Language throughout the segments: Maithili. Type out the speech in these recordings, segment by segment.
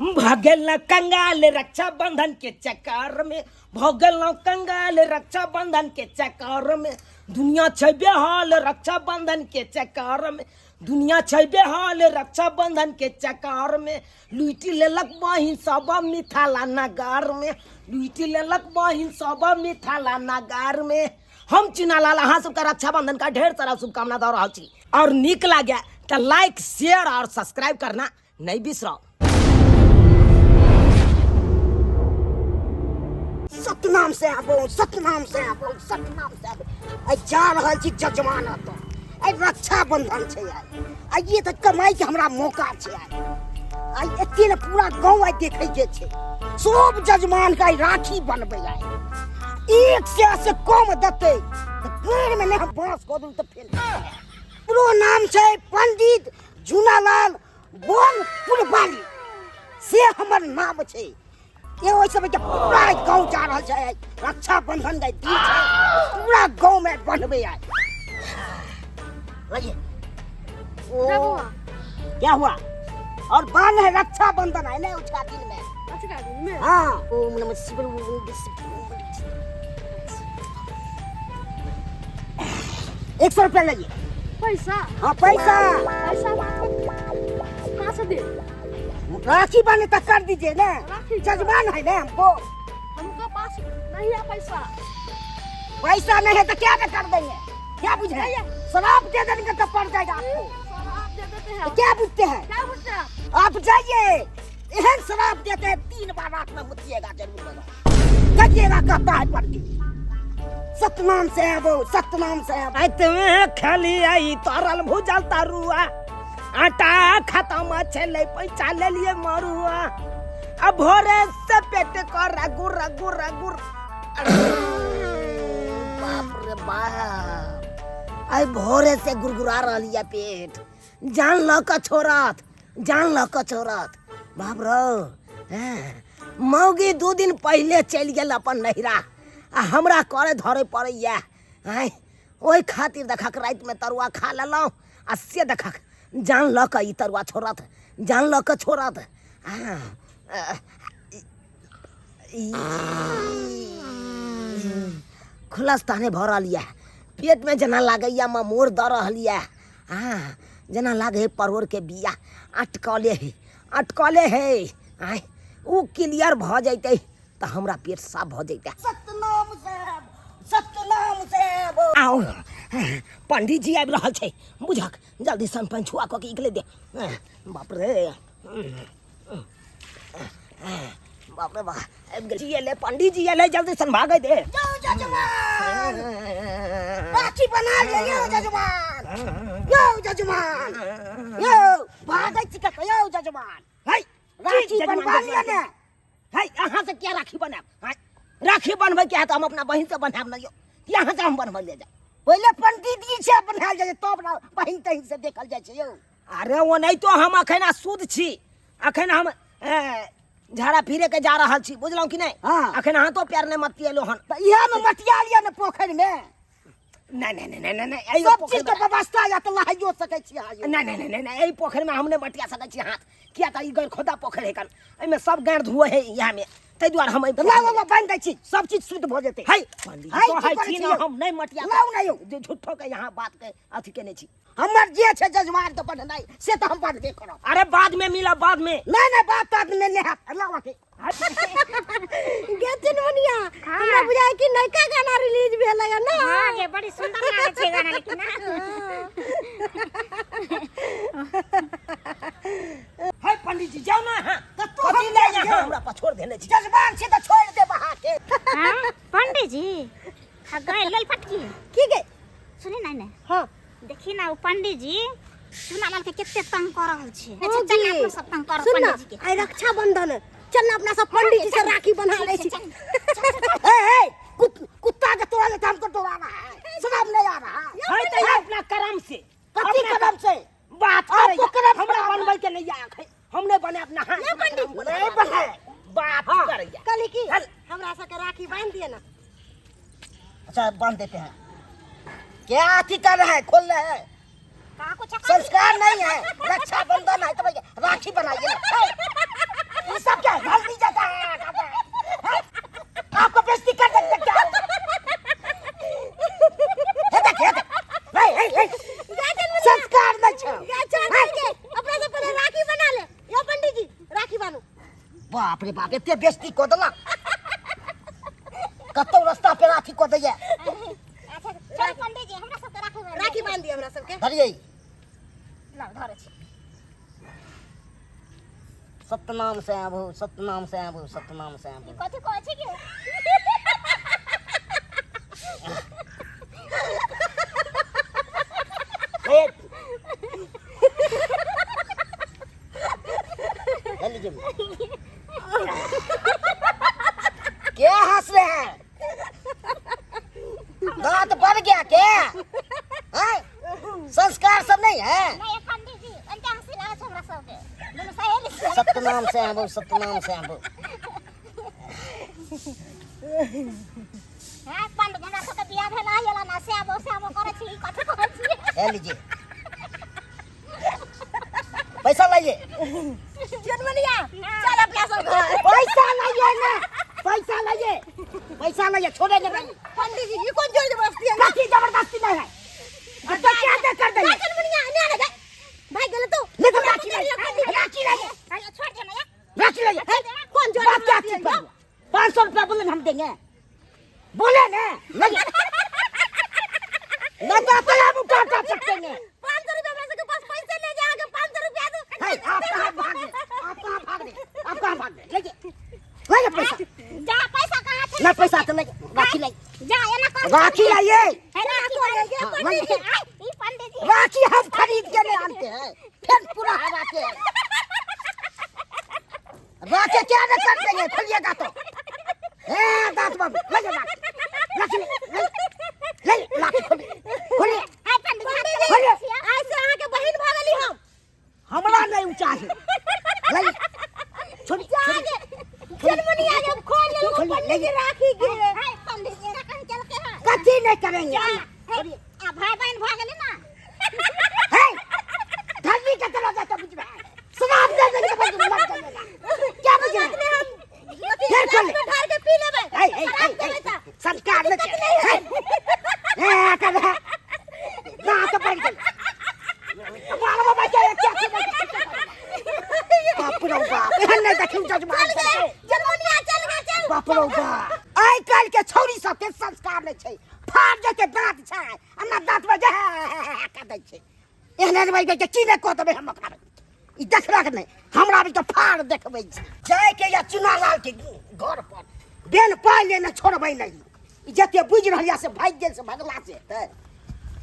भगल कंगाल रक्षाबंधन के चक्कर में, भगल कंगाल रक्षाबंधन के चक्कर में, दुनिया छै बेहाल रक्षाबंधन के चक्कर में, दुनिया छै बेहाल रक्षाबंधन के चक्कर में, लूटि लेलक बहिन सब मिथिला नगर में, लूटि लेलक बहिन सब मिथिला नगर में। हम चुनालाल अहाँ सबके रक्षाबंधन का ढेर सारा शुभकामना दऽ रहल छी, और नीक लागे तऽ लाइक शेयर और सब्सक्राइब करना नहीं बिसराउ। सतनाम से आबो, सतनाम से आबो, सतनाम से आबो। आइ जा रहल छी जजमान ओतऽ, आइ रक्षाबंधन छै आइ, आइ ये तऽ कमाई के हमरा मौका छै आइ, आइ एते ने पूरा गाँव आइ देखै के छै, सब जजमान के आइ राखी बनबै आइ, एक सए से कम देतै तऽ पेड़ में नहि हम बाँस कऽ देबै तऽ फेर। पूरो नाम छै पंडित झूनालाल बोल पुरबाली, से हमर नाम छै। ये ओहि समय के पूरा गाँव जा रहल छै, रक्षाबंधन के दिन छै, पूरा गाँव में बनबै आइ। लगिए। ओ क्या हुआ? और बन है रक्षाबंधन है ना उसका दिन में। उसका दिन में? हाँ। ओम नमः शिवाय, ओम नमः शिवाय। 100 रुपया लगिए। पैसा? हाँ पैसा। पैसा कहाँ से दे? राखी बने तक कर दीजिए ना, राखी जजमान है ना हमको। हमको पास नहीं है पैसा। पैसा नहीं है तो क्या कर देंगे? क्या बुझे? शराब दे देंगे तो पड़ जाएगा आपको। शराब दे देते हैं। तो क्या बुझते हैं? क्या बुझते हैं? आप जाइए, एहन शराब देते हैं 3 बार रात में मुतिएगा जरूर, बना कहिएगा कहता है पंडित। सतनाम से आबो, सतनाम से आबो। आइ खाली आई तरल भुजल तरुआ, आटा खत्म छलै पैसा लेलिए मरुआ, आ भोरे से पेट कर रगुर रगुर रगुर। बाप रे बाप, आइ भोरे से गुरगुरा रहल यऽ पेट, जान लऽ कऽ छोड़त, जान लऽ कऽ छोड़त। बाप रो, हैं, मौगी 2 दिन पहिले चलि गेल अपन नैहरा, आ हमरा करे धरे पड़ैया। आँय, ओहि खातिर देखक रातिमे तरुआ खा लेलहुँ, आ से देखक जान लऽ कऽ ई तरुआ छोड़त, जान लऽ कऽ छोड़त। खुलस तहने भऽ रहल यऽ, पेटमे जेना लागैया ममोर दऽ रहल यऽ, हाँ जेना लागै है परोड़ के बिया अटकले है, अटकले है। आँय, ओ क्लियर भऽ जैतै तऽ हमरा पेट साफ भऽ जैतै। सतनाम साहब, सतनाम साहब। आओ पंडित जी आबि रहल छै, बुझक जल्दी सन पंछुआ कऽ के निकले दे। बाप रे बाप रे बाप, आबि गेल। जी एलै, पंडित जी एलै, जल्दी सन भागै दे। जाओ जजमान, राखी बना लिअ यौ जजमान, यौ जजमान, यौ भागै छी कतऽ यौ जजमान? है, राखी जजमान, बनवा लिअ ने। है, अहाँ से क्या राखी बनायब? है, राखी बनबै के है तऽ हम अपना बहिन से बनायब ने यौ, कि अहाँ से हम बनबै ले जाउ? पहिले पंडित जी से बनायल जाइ छै, तब ने बहिन तहिन से देखल जाइ छै यौ। अरे ओ नहि तो हम अखन शुद्ध छी, अखन हम झाड़ा फिरे के जा रहल छी, बुझलहुँ कि नहि? हाँ। अखन अहाँ तो प्यार नहि मतिएलो हन। तऽ इएह मे मटिया लिअ ने पोखरि मे। नहि, नहि, नहि, नहि, नहि, एहि सब पोखरि चीज के मे- व्यवस्था या तऽ नहाइयो सकै छी अहाँ यौ। नहि, नहि, नहि, नहि, नहि, एहि पोखरि मे हम नहि मटिया सकै छी हाथ, किया तऽ ई गैर खोदा पोखरि है कन, एहिमे सब गाँड़ धुए है इएह मे, ताहि दुआरे हम एहि तऽ लाउ, लाउ, बान्हि दै छी, सब चीज शुद्ध भऽ जेतै। है, पंडित है, कहै की करै छी छी ने, यौ? हम नहि मटिया लाउ ने यौ। जे झूठो के यहाँ बात के अथी केने छी। हमर जे छै जजमान के बढ़नाइ से तऽ हम बढ़बे करब। अरे बाद में मिलब, बाद में। नहि, नहि, बात तात में नहि हैत। लाउ अथी। गे चुनमुनिया, हमरा बुझाय कि नयका गाना रिलीज भेल है ना? हाँ गे, बड़ी सुंदर लागे छै गाना लेकिन ना। हे पंडित जी जाओ ना अहाँ। तऽ तू कथी हम ले जाइए? यहाँ हमरा पछोड़ देने छी। जजमान छी तऽ छोड़ि देब अहाँके। हाँ, पंडित जी, हाँ, गए लल पटकी। की गे? सुनी ना ने। हाँ। देखी ना वो पंडित जी चुनालाल के केते तंग कर रहल छै। ओ अच्छा, चल जी। अपना सब तंग कर सुन ना, पंडित जी के। आइ रक्षाबंधन, चल ना अपना सब पंडित जी से राखी बन्हा लै छी। चल, चल, चल। ए, ए, कुत्ता के तोड़ा लेता, हमको डराना है, शराब नहीं आ रहा है। है तो अपना करम से। कथी अपना करम से? बात आपको करैया। करम हमरा से बनबै के नहीं आख है, हम नहीं बने अपना हाथ। ये पंडित जी। नहीं बने। बात हाँ। करैया। कहली की चल। हमरा सबके राखी बांध दिए ना। अच्छा बांध देते हैं। क्या अथी कर रहे हैं, खोल रहे हैं? का कुछ संस्कार नहीं है, रक्षाबंधन है तो भैया राखी बनाइए ना। बाप रे बाप, एते बेइज्जती कऽ देलक, कतौ रास्ता पेरा अथी कऽ दैया। अच्छा चल पंडित जी, हमरा सबके राखी बांध। राखी बांध दिअ हमरा सबके। धरियै। लाउ, धरै छी। सतनाम से आबू, सतनाम से आबू, सतनाम से आबू। ई कथी कहै छी के? ए, ले लीजिए। क्या हंस रहे हैं? दांत बढ़ गया क्या? हैं? संस्कार सब नहीं है? नहीं पंडित जी, अंते हंसी लागै छै हमरा सबके, दुनू सहेली छियै। सतनाम से आबू, सतनाम से आबू। हाँ पंडित, हमरा सबके बियाह भेल है एला ना, से आबो से आबो करै छी, ई कथी कहै छी? ले लीजिए, पैसा लाइए। चुनमुनिया, चल अपना सब घर। पैसा लाइए ना, पैसा लाइए, पैसा लाइए, छोड़ेंगे नहीं। पंडित जी, ई कोन जोर जबरदस्ती है? कथी जबरदस्ती नहीं है? अब तो क्या क्या कर देंगे? चुनमुनिया, नहीं आने गए भाई, गेल तू। नहीं तो राखी लाइए, राखी लाइए। अरे छोड़ दे ना यार। राखी लाइए। कौन जोर बात क्या जबरदस्ती चीज है? पर 500 रुपया बोले हम देंगे, बोले ना, नहीं ना तो आप आप उठा उठा सकते हैं। 500 रुपया हमरा सबके पास पैसे ले जाके 500 रुपया दो। है, आप कहाँ भाग रहे? आप कहाँ भाग रहे? आप कहाँ भाग रहे? लेके लाइए पैसा। जा, पैसा कहाँ छै? ना पैसा तो लेके राखी लाइए। जा, एना कर। राखी लाइए। है राखी लाइए। हाँ, पंडित जी, लाइए। आय, ई पंडित जी। राखी हम खरीद के नहीं आनते हैं, फिर पूरा हराते हैं। राखी क्या न कर देंगे, खोलिएगा तो ए दांत बाबू, ले जा राखी, राखी ले ले ले, राखी खोलिए, खोलिए। आय पंडित जी, पंडित जी, खोलिए। आइ से अहाँके बहिन भऽ गेली हम। हमरा नहीं चाहे, ले छोड़ी छोड़ी। चुनमुनिया, जब खोल लेलहुँ खोलिए, पंडित जी ले। राखी के। आय पंडित जी, एना कहीं चलके है? कथी नहीं करेंगे? जा, छोड़िए। आ भाई बहन भऽ गेली ना। हे, धरनी के चला जाता बुझ में शराब दे देंगे, बस मर जाएगा क्या बुझे? रात में हम अथी फिर खोल ले। ग्लास में ढार के पी लेबै। ए ए ए शराब ए देबै तऽ। संस्कार नहीं है, ए कर है दांत बढ़ गए, बाल बाबा क्या क्या बाप रे बाप, एहन नहीं देखियो जजमान। चल गे चुनमुनिया, चल गे, चल। बाप रे बाप, आइ काल्हि के छौरी सबके संस्कार नहीं छै, फाड़ जेते दांत छै आ ना दांत में जे कऽ दै छै। एहन एहन भाई के की नहि कऽ देबै हम ओकरा, ई देखलक नहि, हमरा भी तऽ फाड़ देखबै छै। जायके या चुनालाल के घर पर बेन पाइ लेने छोड़बै नहि, ई जते बुझि रहल यऽ से भागि गेल, से भगला से हेतै?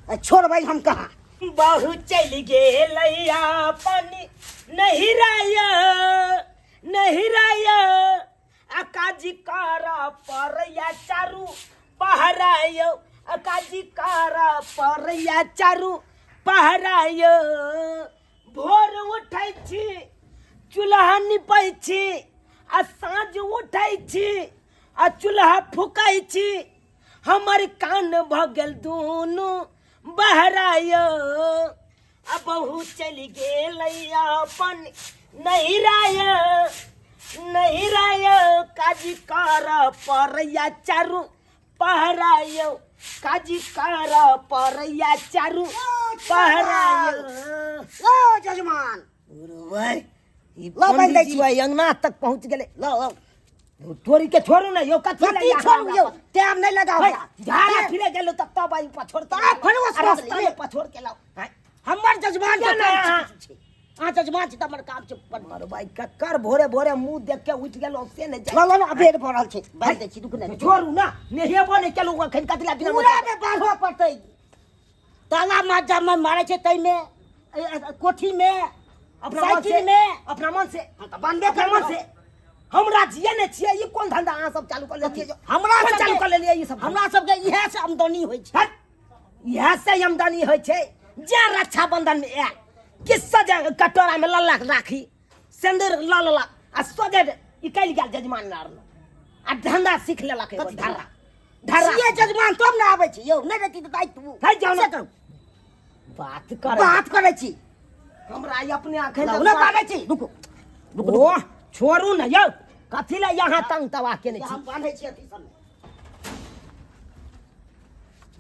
आ छोड़बै हम कहाँ? बहु चलि गेलै अपन नहिराय, नहिराय, आ काजी कर परैया चारू पहराय, आ काजी कर परैया चारू पहराय। भोर उठै छी चूल्हा निपै छी, आ साँझ उठै छी आ चूल्हा फूकै छी, हमर कान भऽ गेल दुनू बहराय। आ बहु चलि गेलै अपन नहिराय, नहिराय, काजी कर परैया चारू पहराय, काजी कर परैया चारू पहराय। ओ जजमान। भाई, ई लो, बान्हि दै पंडित जी छी। भाई अंगना तक पहुंच गेलै। लो लो। तोरी के छोड़ू ना यो, कथी कथी छोड़ू यौ? टाइम नहीं लगाओ। है, झाड़ा फिरे गेलो तब तब आई पछोड़ के तऽ फेर ओ रास्ता छोड़ में पछोड़ के लाओ। हैं? हमर जजमान के क्या ना? काम छै, अहाँ जजमान छी तऽ हमर काम छै। मारो भाई, कक्कर भोरे भोरे मुंह देख के उठ गेलो से नहीं जाय। लो लो लो, अबेर भऽ रहल छै, बान्हि दै छी, रुकू ने। छोड़ू ना, नहेबो नहीं केलू अखन, कथी ला बिना पूरा मतलब मे बान्हऽ पड़तै, ताला मार जामे मारै छै ताहिमे, कोठी में, अपना मन से साइकिल में। अपना मन से। हाँ, तऽ बान्हबे अपना करबै। मन से हमरा जिए ने छियै, ई कोन धंधा अहाँ सब चालू कर लेलियै? हमरा कोन सबके- चालू कर लेलियै ई सब? हमरा सबके इएह से आमदनी होइ छै। हट, इएह से आमदनी होइ छै जे रक्षाबंधन में आयल कि सजे कटोरा में लल्लाक राखी सिन्दूर लऽ लेलक आ सोझे निकलि गेल जजमान आर लग। आ धंधा सीख लेलक एगो ढर्रा ढर्रा। छियै जजमान तब ने आबै छी यौ, नहि रहती तऽ आइ तू है जाउ ने। से करू। बात कर, बात करै छी। हमरा ई अपने अखन लौ ने बाजै छी, रुकू। ओ छोड़ू ने यौ, कथी लए यहाँ तंग तबाह केने छी? हम बान्है छी अथी सबमे।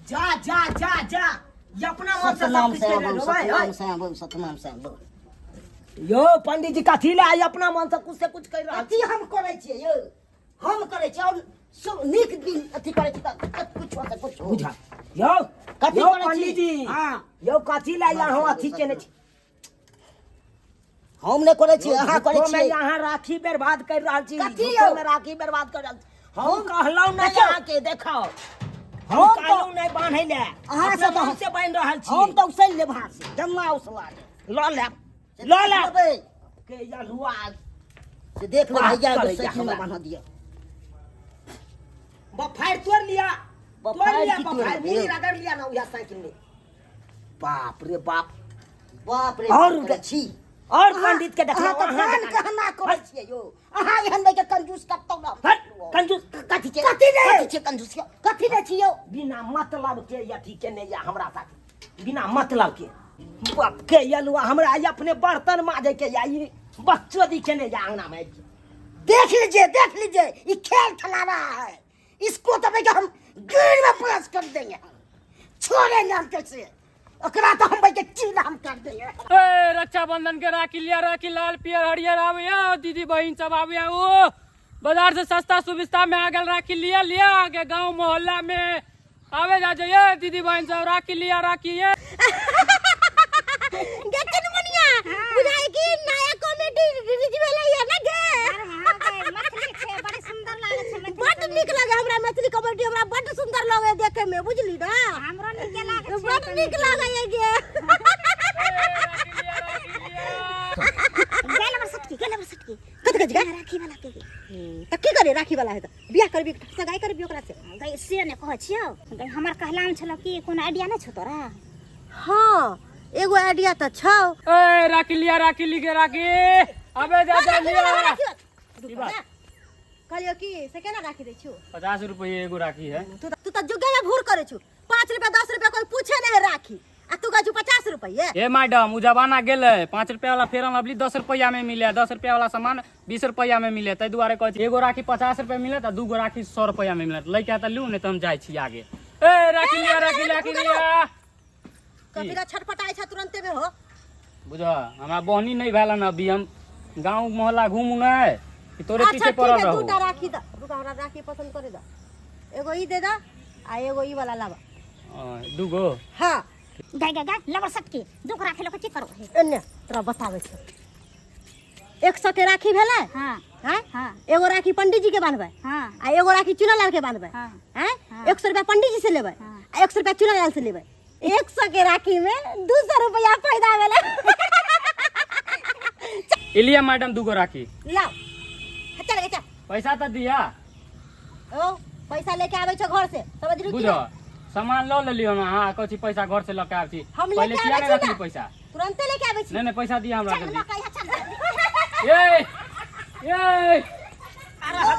जा जा जा जा, ई अपना मन से सब सतनाम किछु से करि आबू, रहल भाई। सतनाम से आबू, सतनाम से आबू। यौ पंडीजी कथी लए आइ अपना मन से कुछ से कुछ कहि रहल अथी हम करै छियै यौ, हम करै छियै और नीक दिन अथी करै छी तऽ कुछो से कुछो बुझा यौ। कथी यौ करै छी? पंडीजी। हाँ। यौ कथी लए अहाँ अथी केने छी? हम नहि करै छी, अहाँ करै झूठो में छियै। अहाँ राखी बर्बाद कर रहल छी। कथी झूठो यौ? में राखी बर्बाद कर रहल छी। हम कहलहुँ नहि देखियौ। अहाँके देखो, हम हम तऽ- कहलहुँ नहि बान्है लए। अहाँ अपना से तऽ- मन से बान्हि रहल छी। हम तऽ उसैल लेब हाथ से जन्ना उसला लेब। लऽ लेब, लऽ लेब। लेबै। के यलुआ से देख ले बात भैया, एगो करैया साइकिल हमरा। बान्ह दिअ। बफारि तोड़ लिया, तोड़ बफारि लिया। की तोड़ बफारि लेबै? मुड़ी रगड़ लिया ना उएह साइकिल में। बाप रे बाप, बाप रे और बाप रे, छी और पंडित के देखलहुँ अहाँ तऽ अहाँ कान जकाँ। कहना करै छियै यौ, अहाँ एहन नहि के कंजूस कतौ ना। हट, कंजूस कथी छै? कथी नहि? कथी छै कंजूस यौ? कथी नहि छी यौ? बिना मतलब के अथी के नहि या हमरा साथ, बिना मतलब के। बाप के यलुआ, हमरा आइ अपने बर्तन माजे के या ई बकचोदी के नहीं या अंगना में। देख लीजिए, देख लीजिए, ये खेल खिला रहा है इसको, तो भैया हम गिर में पास कर देंगे, हम छोड़ेंगे हम कैसे ओकरा, तो हम भैया चीन हम कर देंगे। ए रक्षाबंधन के राखी लिया, राखी लाल पियर हरियर आवे, दीदी बहन सब आवे। ओ बाजार से सस्ता सुविस्ता में आ गेल राखी, लिया लिया आगे गांव मोहल्ला में आवे जा जाइए दीदी बहन सब, राखी लिया राखी ये। गे चुनमुनिया, बुझाइ कि नया कॉमेडी रिलीज भेलै या ना गे? अरे हाँ गे, मैथिली छै, बड़ी सुंदर लागै छै मैथिली बड्ड कॉमेडी। नीक लगे हमरा मैथिली कॉमेडी, हमरा बड्ड सुंदर लगे देखे में, बुझली ना? हमरो नीके लागै छै। बड्ड नीक लगे गे। राखी लिया, राखी लिया। गेल बड़ सटकी, गेल बड़ सटकी। कथी कहै छी गे? राखी वाला के। तऽ की करे राखी वाला है तऽ बियाह करबी, सगाई करबी ओकरा से? गई से ने कहै छियौ गई, हमर कहलाम छलो कि कोनो आइडिया नहि छौ तोरा? हाँ, एगो आइडिया तऽ छौ। ए राखी लिया, राखी ली के राखी आबे जा जा लिया। की बात कहलियो कि से केना राखी दै छु? 50 रुपये एगो राखी है। तू तऽ जुगे में भूर करै छु, 5 रुपया 10 रुपया कोई पूछे नहीं है राखी, आ तू कहै छु 50 रुपये। ए मैडम, उ जमाना गेलै, 5 रुपया वाला फेरन लवली 10 रुपया में मिले, 10 रुपया वाला सामान 20 रुपया में मिले, ताहि दुआरे कहै छी एगो राखी 50 रुपया मिलत आ दूगो राखी 100 रुपया में मिलत। लैके तऽ लू, नहि तऽ हम जाइ छी आगे। ए राखी लिया, राखी राखी लिया। कथी ला छटपटाइ छ तुरंते में हो? बुझ, हमरा बहनी नहीं भेल हन अभी, हम गांव मोहल्ला घूमू नहीं कि तोरे अच्छा पीछे ठीक पड़ल है, रहू। दूटा राखी द, रुका, हमरा राखी पसंद करे द। एगो ई दे द आ एगो ई वाला लाबा। दूगो? हाँ। गई गई गई लबर सटकी, दुख राखी लोग की करो? एने तोरा बताबै छौ, 100 के राखी भेलै। हाँ। हैं? हाँ। एगो राखी पंडित जी के बांधबै। हाँ। आ एगो राखी चुनालाल के बांधबै। हाँ। हैं? हाँ। 100 रुपया पंडित जी से लेबै। हाँ। आ 100 रुपया चुनालाल से लेबै, 100 के राखी में 200 रुपया फायदा भेलै। इलिया मैडम, दूगो राखी। लाओ, हाँ, चल गे चल। पैसा तो दिया। ओ पैसा लेके आबै छौ घर से, समझलू बुझ कि नहि? सामान लऽ लेलियो ना, हाँ कहै छी पैसा घर से लऽ के आबै छी। हम पहिले लेके किया आबै नहि छी रखली ना। पैसा? तुरंते लेके आबै छी। नहीं नहीं, पैसा दिया हमरा चल जल्दी। लऽ के आइहा, चल। ए ए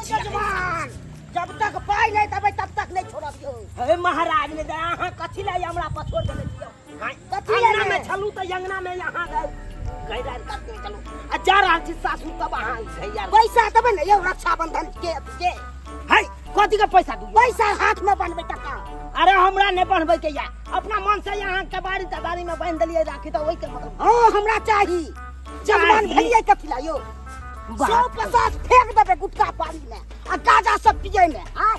जजमान, जब तक पाइ नहि देबै तब तक नहि छोड़ब यौ। हे महाराज ने दया, अहाँ कथी लए हमरा पछोड़ देने छियौ? कथी लए अंगना में ने? छलू तऽ अंगना में यहाँ गए गए करते चलू, आ जा रहल छी सासुर तब अहाँ भैया पैसा देबै ने यौ रक्षाबंधन के के? है कथी के पैसा दू? पैसा हाथ में बनबै टका। अरे हमरा नहि बनबै के या, अपना मन से यहाँ के बाड़ी तबाड़ी में बांधि देलियै राखी तऽ ओहि के मतलब। हाँ, हमरा चाही जजमान। चाही? भेलियै कथी ला यौ? बाप 150 फेंक देबै गुटका पानी में आ गाजा सब पियै में, आय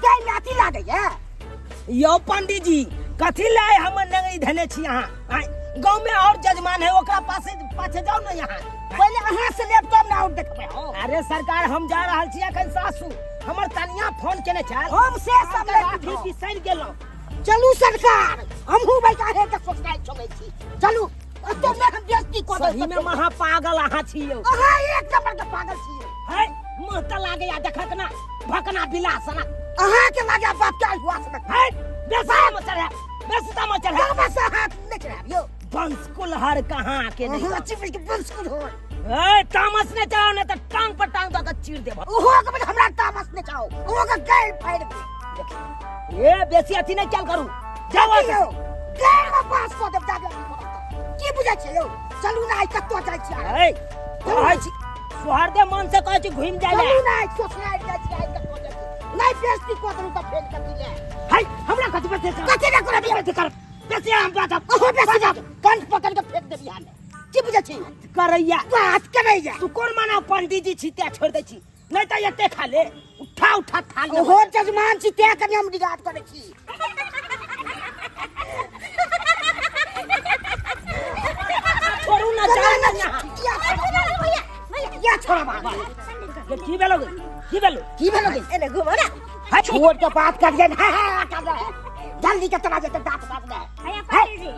गाय में अथी लागैया। यौ पंडीजी, कथी लाए हमर नगरी धने छी अहाँ? आँय, गाँव में और जजमान है, ओकरा पासे पाछे जाओ ना यहाँ। पहिले अहाँ से लेब तब ने और देखबै हो। अरे सरकार, हम जा रहल छी अखन सासू, हमर कनिया फोन केने छल। हम से सब अहाँके नहि राखी बुझब। बिसरि गेलहुँ। चलू सरकार, हमहूँ बैठा हे के सोचनाइ चलै छी, चलू ओते ने हम बेइज्जती कऽ सही में देब। महा पागल अहाँ छी यौ। अहाँ एक नंबर के पागल छियै। है मुँह तऽ लागैया देखत ना भकना बिला सनक। अहाँ के लागे बाप के हुआ सनक। है बेसी में चढ़े, बेसी में चढ़े। तामस से हाथ नहि चढ़ाबियौ। बंश कुल्हर कहाँ के नहीं। अहाँ चिपड़ के बंश कुल हो। ए तामस नहीं चढ़ाओ, नहीं तो टांग पर टांग दऽ के चीर देब। ओहो के हमरा तामस नहि चाहो, ओहो के गाइल फाड़ि दे। ए बेसी अथी नहीं कैल करू, जाओ। जाओ यौ, गाइल में बांस कऽ देब जाबे अथी करब तऽ। की बुझै छियै यौ? चलू ने, आइ कतौ जाइ छियै। ए कहै छी सोहरदे मन से कहै छी घुमि जाइ ले। चलू ने, आइ सोचनाइ जाइ छियै, आइ कतौ जाइ छियै। नहि बेइज्जती कऽ देलहुँ तऽ फेर कथी ले? है हमरा कथी बेसी? कथी नहि करब? बेसी करब, बेसी हम बाजब। अहाँ बेसी बाजब, कंठ पकड़ के फेंक देब बिहार में। की बुझै छी करैया बात करैया तू कोन माना पंडित जी छी ते छोड़ दै छी नहीं त एते खा ले उठा उठा थाल में। ओहो जजमान छी तें कनि हम रिगार्ड करै छी छोड़ू ना जाओ ना यहाँ या छोड़ा बाबा ये की भेलो गे? की भेलो की भेलो गे एने घुमो ना है छोड़ के बात करिए ना हाँ, कर रहे हैं। जल्दी के तोरा जेते दांत बाज रहे हैया पंडित जी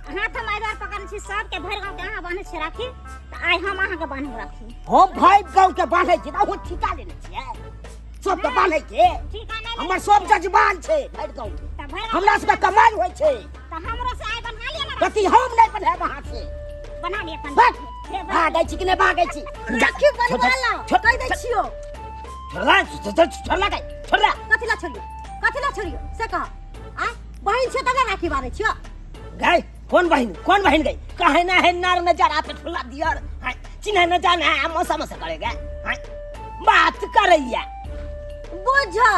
हाथ हम एहि दुआरे पकड़ने छी सबके भरि गाँव के अहाँ बान्है छी राखी तऽ आइ हम अहाँके बान्हब राखी हम भाई गांव के बांधे छी ना ठीका लेने छियै सबके बांधे के ठीका नहि हमर सब जजमान छै भरि गांव के तऽ भरि हमरा सबके कमाई होइ छै तऽ हमरो से आइ बन्हा लिअ ना कथी हम नहि बन्हायब अहाँ से बना लिअ भाग पंडित जी भागै छी कि नहि भागै छी राखी बनवा लो कहि दै छियो छोड़ला छोड़ला गई छोड़ला कथी ला छोड़ियो कथी ला छोड़ियो से कह आ बहिन छै तब राखी बांधै छियो गई कौन बहिन कौन बहिन गई कहे ना है नार नजर आप ठुला दियर हाय चिन्ह न जाना है मौसा मौसा करेगा हाय बात करैया बुझो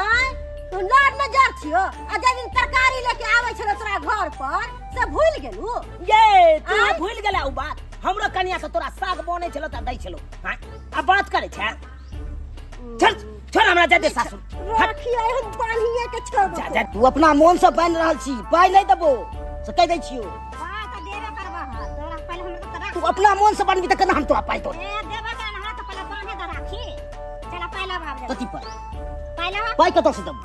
आय तू नार नजर छियो आ जाहि दिन तरकारी लेके आबै छलो तोरा घर पर से भूल गेलू ये तू आँय? भूल गेला उ बात हमरो कनिया से तोरा साग बनै छलो त दै छलो हाय आ बात करे छै चल छोड़ हमरा जा दे सासुर हट राखी आइ हम बान्हिए के छोड़बो जा जा तू अपना मोन से बान्हि रहल छी पाइ नहि देबो से कहि दै छियौ वाह तऽ देबे करबह तोरा पहिले हमरा तऽ राखी तू अपना मोन से बान्हबी तऽ केना हम तोरा पाइ दो ए देबे कर हमरा तऽ पहिले बान्हे दे राखी चल पहिले भाग जा कथी पर पहिले पाइ कतऽ से देबो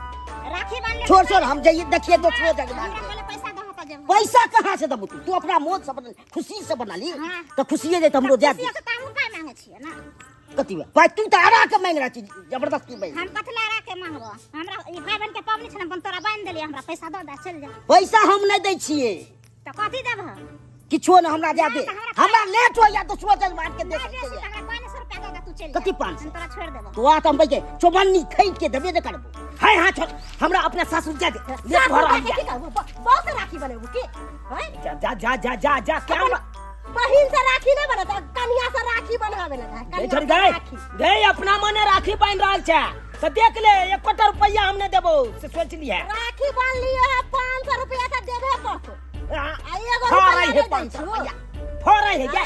राखी बान्ह ले छोड़ छोड़ हम जाइए देखिए दोसरो जजमान हमरा के पहिले पैसा दहो तऽ जेबो पैसा कहाँ से देबो तू तू अपना मोन से बना खुशी से बना ली हाँ। तऽ खुशिये जे हमरो दे दे खुशिये से तऽ हमहूँ पाइ मांगै छियै ना कथी बा? पाइ तू तऽ अड़ा के मांगि रहल छी जबरदस्ती मांगि हम कथी ला राखे मांगबो हमरा ई भाई बहन के पबनी छै ने अपन तोरा बान्हि देलियै हमरा पैसा दऽ दे चलि जा पैसा हम नहि दै छियै तऽ कथी देबह किछो नहि हमरा दए दे नहि, तऽ हमरा हमरा लेट होइया दोसरो जजमान के नहि देख बेसी तऽ हमरा 500 रुपया दऽ दे तू चलि जा कथी 500? हम तोरा छोड़ि देबो तो आ तऽ हम बैठे चौबन्नी खैद के देबे नहि करबो हाय हाँ छोड़ हमरा अपना सासुर जा दे लेट भऽ रहल की या करबो बहुत से राखी बनेबो की हैं जा जा जा जा जा जा क्या अपन बहिन से राखी नहीं बनत कन्या से राखी बनावे लगा गए कन्या छोड़ से गए राखी गए अपना मने राखी बांध रहल छै तऽ देख ले एकोटा रुपैया हम नहि देबो से सोच लिहे राखी बांध लिए है 500 रुपया का देबे पड़तो आ एगो फड़ै रुपया है नहीं दै 500 छौ। रुपैया फड़ै है गे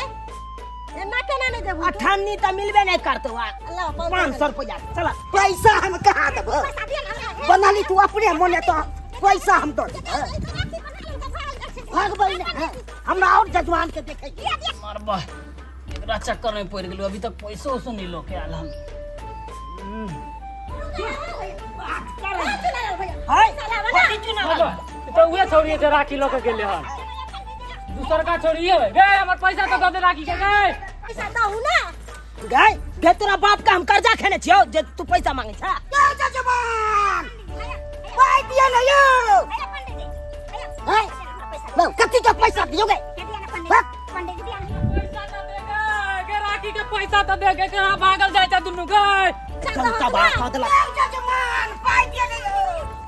एना केना नहीं देबू तू? अठन्नी तऽ मिलबे नहि करतौ आ ला, 500 रुपैया चल पैसा हम कहाँ देबो पैसा दिअ ने हमरा बना ली तू अपने मोने तो पैसा हम दऽ देबो राखी बना लेब तऽ भागल जाइ छै भागबै नहि हँ। हमरा और जजमान के देखै के। मरबा एकरा चक्कर में पड़ गेलू अभी तक पैसो उसो नहीं लोके आयल हम हाय कथी चुनाव तो उहे छोड़िए जे राखी लऽ के गेले हन दूसर का छोड़िए गे हमर पैसा तो दऽ दे राखी के गे पैसा दहु ना गए गए तोरा बाप का हम कर्जा खेने छियौ जे तू पैसा मांगे छा ये जजमान पाइ दिअ ने यौ हैया पंडित जी हैया हैं? हमरा पैसा लौ, कथी के पैसा दियौ गे दिअ दिअ ने पंडित पंडित जी दिअ ने पैसा तो दे गे गे राखी के पैसा तो दे गे कहाँ भागल जाय छै दुनू गे जनता बात कह देलक यौ जजमान पाइ दिअ ने यौ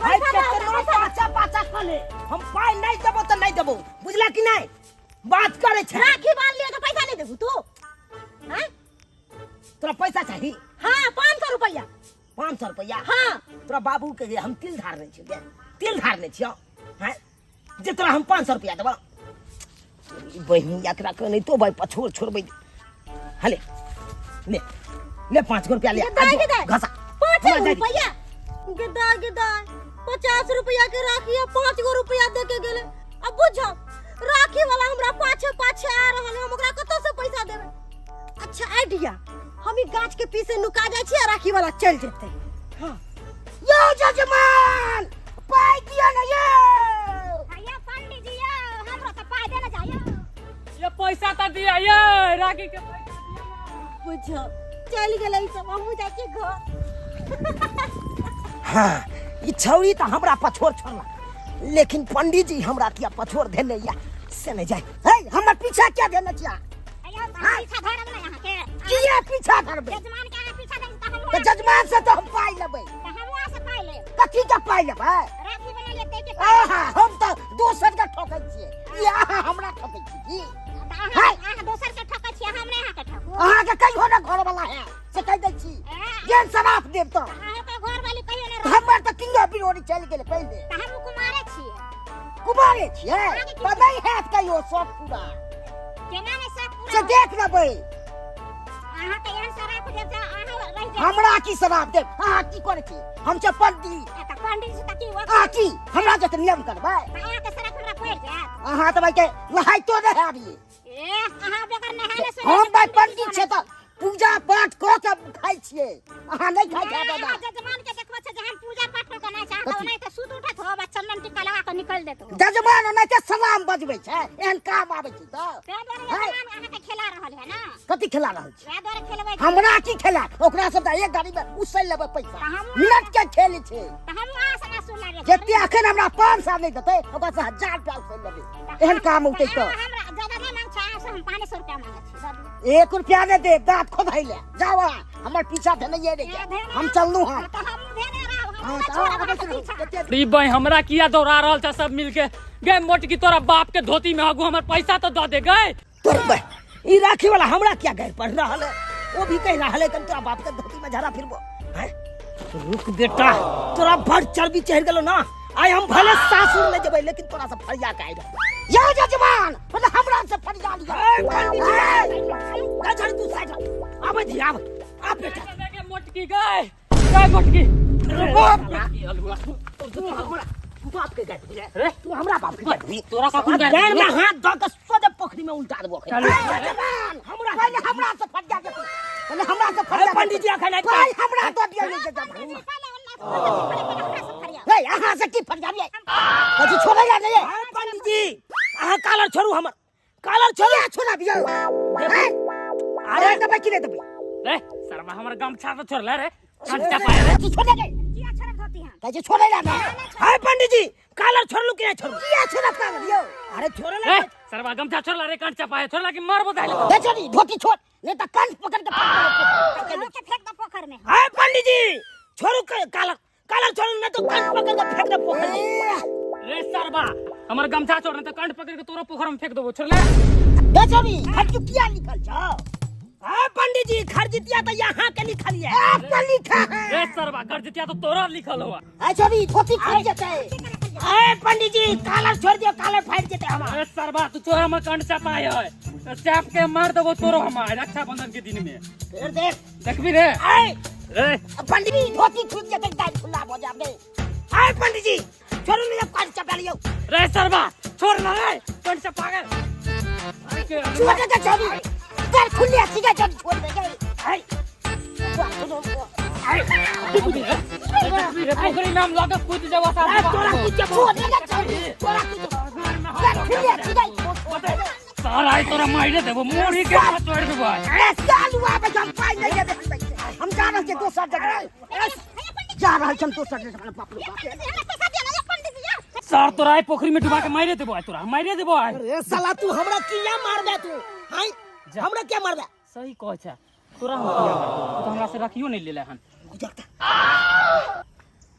भाई केतनो पाचा पाचा कऽ ले हम पाइ नहि देबो तऽ नहि देबो बुझला कि नहि बात करे छै राखी बांध लिए तो पैसा नहीं देबू तू हैं तोरा पैसा चाही हाँ 500 रुपया 500 रुपया हाँ तोरा बाबू के हम तिल धारने छियौ गे तिल धारने छियौ हैं जे तोरा हम 500 रुपया देबो बहिन एकरा के नहीं तो भाई पछोड़ छोड़बै हले ले ले 5 रुपया ले गिदा, गिदा। घसा पाँच हमरा दे दे। रुपया गिदा गिदा 50 रुपया के राखी है 5 गो रुपया दे के गेले अब बुझो राखी वाला हमरा पाछे पाछे आ रहल है हम ओकरा कतौ से पैसा देबै अच्छा आइडिया हम ई गाछ के पीछे नुका जाइ छी आ राखी वाला चल जेतै हाँ यौ जजमान पाइ दिअ ने यौ हैया पंडित जी यौ हमरो तऽ पाइ देने जाइयो ये पैसा तो दिया ये राखी के पैसा दिया ना। बुझो चल गेलै ई सब हमहूँ जाइ छी घर हाँ ई छौड़ी तऽ हमरा पछोड़ छोड़लक लेकिन पंडीजी हमरा किया पछोड़ धेने या से नहीं जाए हे हमर पीछा किया धेने छिया हैया हम पीछा धरब ने अहाँके किया पीछा धरबै जजमान के अहाँ पीछा धरब तऽ तऽ हमहूँ जजमान से तऽ हम पाइ लेबै तऽ हमहूँ अहाँ से पाइ लेब कथी के पाइ लेबै राखी बनेलियै ताहि के पाइ आहा हम तऽ दोसर के ठकै छियै ई अहाँ हमरा ठकै छी की तऽ अहाँ अहाँ दोसर के ठकै छियै हम नहि अहाँके ठकू अहाँके कहियो ने घर वाला है से कहि दै छी जेन शराब देब तऽ अहाँके घर वाली कहियो नहि हमर तऽ किंगो बिरोड़ी चलि गेलै पहिले तऽ हमहूँ कुमारे छियै कुमारे छियै तऽ नहि हैत कहियो शौक पूरा केना नहि शौक पूरा से देख लेबै। अहाँके एहन शराब देब जे अहाँ रहि जायब। हमरा की शराब देब? अहाँ की करै छी? हम छै पंडित। आ तऽ पंडित जी तऽ की ओ अहाँ की हमरा जते नियम करबै? तऽ अहाँके शराब हमरा पड़ि जायत। अहाँ तऽ भाई के नहाइतो नहि हैब ई। ए अहाँ बेगर नहायले सोनायले हम भाई पंडित पंडित छै तऽ पूजा पाठ कऽ के खाइ छियै, अहाँ नहि खाइ नहि, छै। अहाँ जजमान के देखबै छै जे हम पूजा पाठ कऽ के नहि छै, अहाँ तऽ ओनाहिते सुति उठैत होब आ चंदन टीका लगा कऽ निकलि देत होब। जजमान ओनाहिते सलाम बजबै छै, एहन काम आबै छै तऽ ताहि दुआरे जजमान अहाँके खेला रहल है ने। कथी खेला रहल छै? वएह दुआरे खेलबै छै। हमरा की खेला? ओकरा सब तऽ एक गाड़ी में उसैल लेबै पैसा। तऽ हमहूँ मिनट के खेल छै। तऽ हमहूँ अहाँ से ना सुनले। जते अखन हमरा 500 नहि देतै, ओकरा से 1000 रुपया उसैल लेबै। एहन काम औतै तऽ हमरा ज्यादा नहि मांग छै अहाँ से, हम 500 रुपया मांगै छी, दऽ दियौ। 1 रुपया नहि देब, दाँत खोदाइ ले जाओ। अहाँ हमर पीछा धेने रहियै, हम चललहुँ। हम तऽ हमहूँ धेने रहब, हमहूँ हाँ, नहि तऽ छोड़ब आबै अहाँके छी। पीछा। कते ई बहि हमरा किया दौड़ा रहल छै सब मिलके? गे मोटकी, तोरा बाप के धोती में हगू, हमर पैसा तो दऽ दे गए। तोर बे ई राखी वाला हमरा क्या गैर पढ़ रहल है? वो भी कह रहल है कम तोरा बाप के धोती में झरा फिरबो हैं। रुक बेटा, तोरा बड़ चर्बी चढ़ गेलो ना। आइ हम भले सासुर में जेबै, लेकिन तोरा से फरिया के आइब। यौ जजमान, मतलब हमरा से फरिया लिअ। ए, पंडित जी, गजर तू साइड आबै दी, आब आब बेटा। गे मोटकी, गए गए मोटकी। तू हमरा बाप के गाय रे। रे। तू हमरा बाप के गाय? तोरा कखन गाय? गाय में हाथ धऽ के सोझे पोखरी में उल्टा देबो। चलू। जजमान, हमरा पहिले हमरा से फरिया जेतै, पहिले हमरा से फरिया। पंडित जी, अखन आबि। पाइ हमरा दऽ दिअ यौ जजमान। पंडित जी, पहिले हमरा से पहिले पहिले हमरा से फरियाउ। हे, अहाँ से की फरिया लियै? कथी छोड़ै ला नहीं? हाय पंडित जी, अहाँ कालर छोड़ू, हमर कालर छोड़ू। किया छोड़ा दियौ? हैं? अरे देबै कि नहि देबै? रे सरवा, हमर गमछा तो छोड़ले रे, कंचा पाए रे। कथी छोड़े गए? किया छोड़ब धोती हम? कहै छै छोड़ै ला नहि। हाय पंडित जी, कालर छोड़लू कि नहि छोड़लू? किया छोड़ब कालर यौ? अरे छोड़े रे ला। सरवा, गमछा छोड़ला रे, कंचा पाए छोड़ला कि मारबो दाइल। हे छोड़ी, धोती छोड़, नहीं तऽ कंठ पकड़ के फेंक देबै। के फेंक दो पोखर में। हाय पंडित जी, छोड़ू कालर, कालर छोड़ू, नहीं तो कंठ पकड़ के फेंक दे पोखर में। रे सरवा, हमर गमछा छोड़, नहीं तो कंठ पकड़ के तोरो पोखर में फेंक देबो, छोड़ले। हे छोड़ी, खर्चू किया लिखल छौ? हाय पंडित जी, खर्जितिया तो यहाँ के लिखलिए। आपका लिखा है। रे सरवा, खर्जितिया तो तोरा लिखल हुआ। हे छोड़ी, धोती फट जेतै। हाय पंडित जी, कालर छोड़ दियो, कालर फाट जेतै हमार। रे सरवा, तू तोरा हमर कंठ चपाए है, चाप के मार देबो तोरो हम आज रक्षाबंधन के दिन में। फिर देख। देखबी रे। आय रे पंडित जी, धोती छूट जेतै, दाढ़ी खुला भऽ जाब रे। आय पंडित जी, छोड़ू नहीं, अब कान चपा लियो। रे सरवा, छोड़ ना रे, कंठ चपा गए। छोड़ दे छोड़ी, दाढ़ी खुले छी गे, छोड़ छोड़ दे गे। आय देखबी रे, पोखरी में हम लगे कूद जेबो आय साहब। तोरा कुछ छोड़ दे गे छोड़ी, तोरा की दाढ़ी खुले छी गे, छोड़ दे। सारा आई तोरा मारे देबो, मुड़ी के हाथ तोड़ देबो आइ। अरे सालू आबै छै, हम पाइ नहि देबै। हम जा रहल छियै दोसर जगह, जा रहल छी हम दोसर जगह। बाप रे बाप। पंडित जी, हमरा पैसा दिअ ना यौ पंडित जी यौ। सर, तोरा आई पोखरी में डुबा के मारे देबो आइ, तोरा मारे देबो आइ। अरे साला, तू हमरा किया मारबे तू? हाय, हमरा क्या मारबे? सही कहै छै, तोरा हम किया मारबो? तू तो हमरा से रखियो नहीं लेले हन।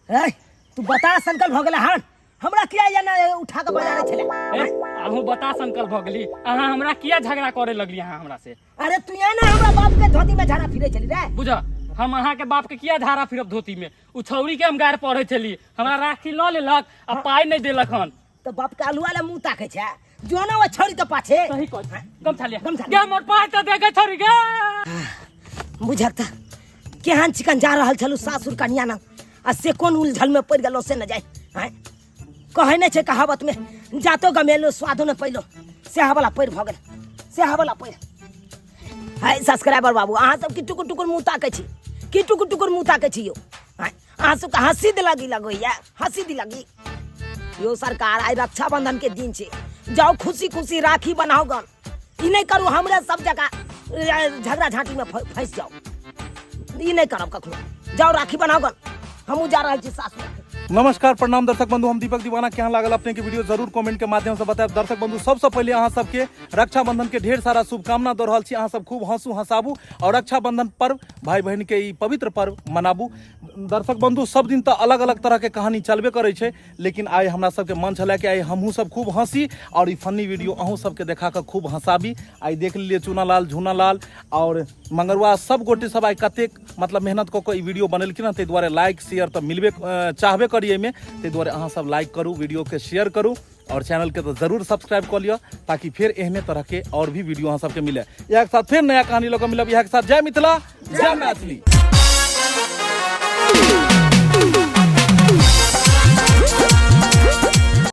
ए तू बता, संकल्प हो गेलै हन, हमरा किया या ना उठा के बजा रहे छले? ए, अहूँ बता संकल्प भऽ गेली। अहाँ हमरा किया झगड़ा करे लगली अहाँ हमरा से? अरे तू या ना हमरा बाप के धोती में झाड़ा फिरे छली रे। बुझ, हम अहाँ के बाप के किया धारा फिरब धोती में? उ छौरी के हम गारि पढ़े छली, हमरा राखी लऽ लेलक आ पाइ नहि देलक हन। तो बाप के आलुआ ले मुंह ताके छै, जो ना वो छोड़ी के पाछे। सही कहै छै। गमछा लिया। गमछा लिया। गे, मोर पाइ तऽ दे गे छौरी गे। बुझक त केहन चिकन जा रहल छलू सासुर कनिया ना, आ से कोन उलझल में पड़ि गेलो से न जाय। आँय, कहै नहि छै कहावत में, जातो गमेलो स्वादो न पैलो, सएह वाला पड़ि भऽ गेल, सएह वाला पड़ि। हाय सब्सक्राइबर बाबू, अहाँ सब की टुकुर टुकुर मुँह ताकै छी, की टुकुर टुकुर मुँह ताकै छी यौ? आँय, अहाँ सबके हँसी दिलगी लगैया, हँसी दिलगी यौ। सरकार, आइ रक्षाबंधन के दिन छै, जाउ खुशी खुशी राखी बनाउ गन। ई नहि करू हमरे सब जगह झगड़ा झांटी में फंसि जाउ, ई नहि करब कखनो। जाउ राखी बनाउ गन, हमहूँ जा रहल छी सासुर। नमस्कार, प्रणाम दर्शक बंधु, हम दीपक दीवाना। केहन लागल अपने के वीडियो, जरूर कमेंट के माध्यम से बतायब। दर्शक बंधु, सबसे पहले अहाँ सबके रक्षाबंधन के ढेर सारा शुभकामना दऽ रहल छी। अहाँ सब खूब हंसू हंसाबू और रक्षाबंधन पर्व, भाई बहन के ई पवित्र पर्व मनाबू। दर्शक बंधु, सब दिन तऽ अलग अलग तरह के कहानी चलबे करै छै, लेकिन आइ हमरा सबके मन छलै कि आइ हमहूँ सब खूब हंसी और ई फनी वीडियो अहूँ सबके देखा कऽ खूब हंसाबी। आइ देख लेलियै चूनालाल, झूनालाल और मंगरुआ सब गोटे सब आइ कतेक मतलब मेहनत कऽ कऽ ई वीडियो बनेलखिन हँ, ताहि दुआरे लाइक शेयर तऽ मिलबे चाहबे करी। करी एहिमे। ताहि दुआरे अहाँ सब लाइक करू, वीडियोके शेयर करू और चैनल के तो जरूर सब्सक्राइब कर लिअ, ताकि फिर एहने तरह के और भी वीडियो अहाँ सबके मिले। इएह के साथ फिर नया कहानी लऽ कऽ मिलब। इएह के साथ जय मिथिला, जय मैथिली।